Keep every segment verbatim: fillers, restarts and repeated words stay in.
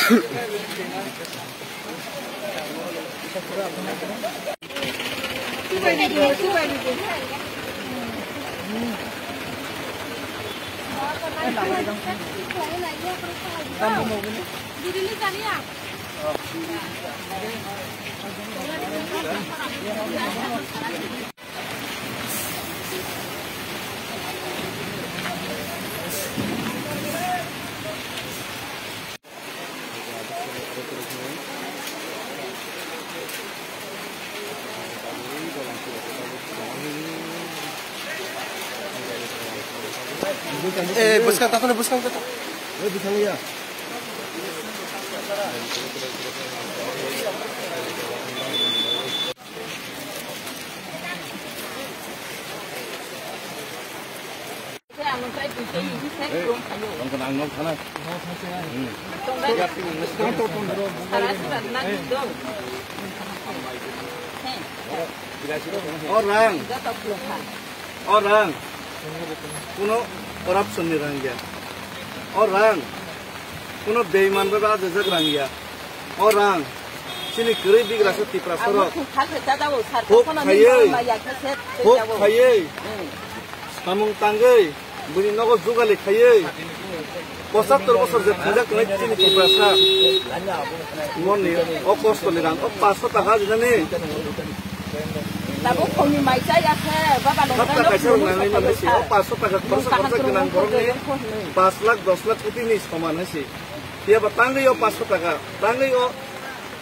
Eh, bwskang takhwno, bwskang takhwno. O rang, o rang kuno corruption ni rang ya. O rang kuno beiman bai ba ajajak rang ya. O rang chini kwrwi bigrasa Tiprasa rok huk khaiwi, huk khaiwi, samung tangwi, buini nogo jugali khaiwi, pochattor bosor je thajak tongnai chini Tiprasa, moni o kosto ni rang, o paanso taka jinani. Tabuk khongni mai cha ya khe, baba nong hapta kaisa rok nangwi manwi se, o paanso taka khoroksa khoroksa gwnang borokni paanch lakh, dos lakh koti ni soman hai se. Phiya ba tangwi o paanso taka, tangwi o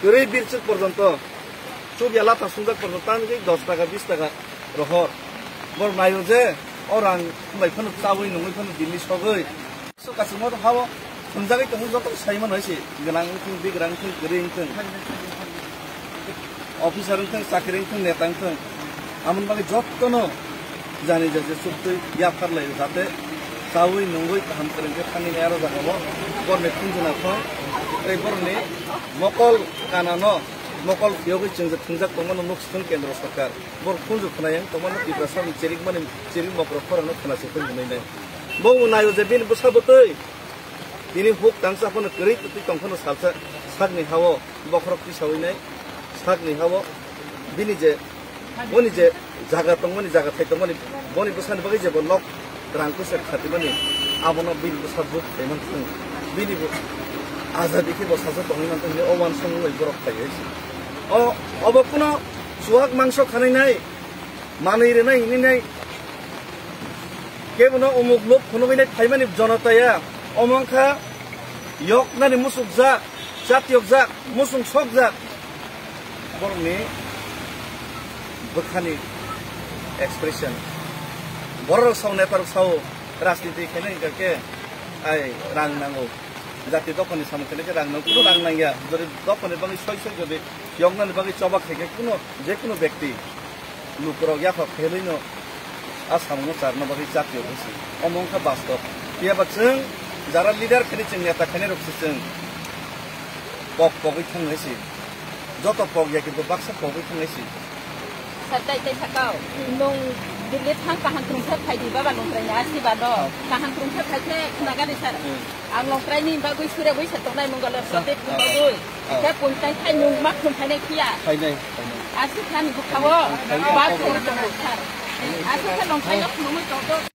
kwrwi birchuk porjonto, chuk ya latha sungjak porjonto tangwi dos taka, bis taka rohor. Bor naio je o rang bai phano chawi nungwi phano Delhi sogwi. So, kasingma to hao thwngjagwi tongo, joto sai mano hai se, gwnang wngthung, bigrang wngthung, kwrwi wngthung, officer wngthung, chakri wngthung, neta wngthung, amoni bagwi jotono jani jani chuktwi yaphar lai, jate chawi nungwi kaham kwrwng khe thangwi nai aro jagao. Borni khunju naithok tei borni mokol kanano mokol phiyogwi chwng je thwngjak tongmano nuk sithung kendro sorkar. Bor khunju khwnai wng tongmano Tiprasa ni cherikmani, cherik mokro khorang no khwna se thung hwnwi nai. Bo wng naio je bini bwsa bwtwi, bini huk tangsa phano kwrwi kwtwi tong phano salsa sakni hao bokhorok tisawi nai, sakni hao bini je, boni je jaga tongmani, jaga thai tongmani, boni bwsani bagwi je bo nok rang kwchak khatimani, abono bini bwsa buk khaimani thung, bini bo azadi khe bo sacha tongwi mantong hinwi o uansukmung bai borok phaiwi se. O, obo kuno chuak mangso khanai nai, manwi rwnai hinwi nai, kebono umuk luk phunugwi nai phaimani jonotaya, omo wngkha yoknani musukjak, chatyokjak, musung sokjak borokni bwkhani expression. Bororok sao, netarok sao, rajniti khaina hwnkha khe ai rang nango. Jati dophani samung khaina khe rang nango, kuno rang nangya. Jodi dophani bagwi soi soi jodi yoknani bagwi choba khaikhe kuno, je kuno bekti lukurok yaphak phelwino a samungno charna bagwi chatio wngsi. Omo wngkha bastob. Phiya ba chwng jara leader khani chwng neta khani rok se chwng kok pogwi thangwi si. Joto pogya kintu baksa pogwi thangwi si. Sir, tai tai sakao. Nung Delhi thang kaham krung khe phaidi baba nung traini asi bado. Kaham krung khe phai khe khna gani sir. Hmm. Ang nung traini bagwi sure bui se tongnai mung galo sote bagwi. Ah. Khe pun tai thai nung mak khum phainai phiya. Phainai, phainai. Aswk thani bwkha-o. Phainai. Ba thai tongo sir. Aswk khe nung thai no khumui tongo.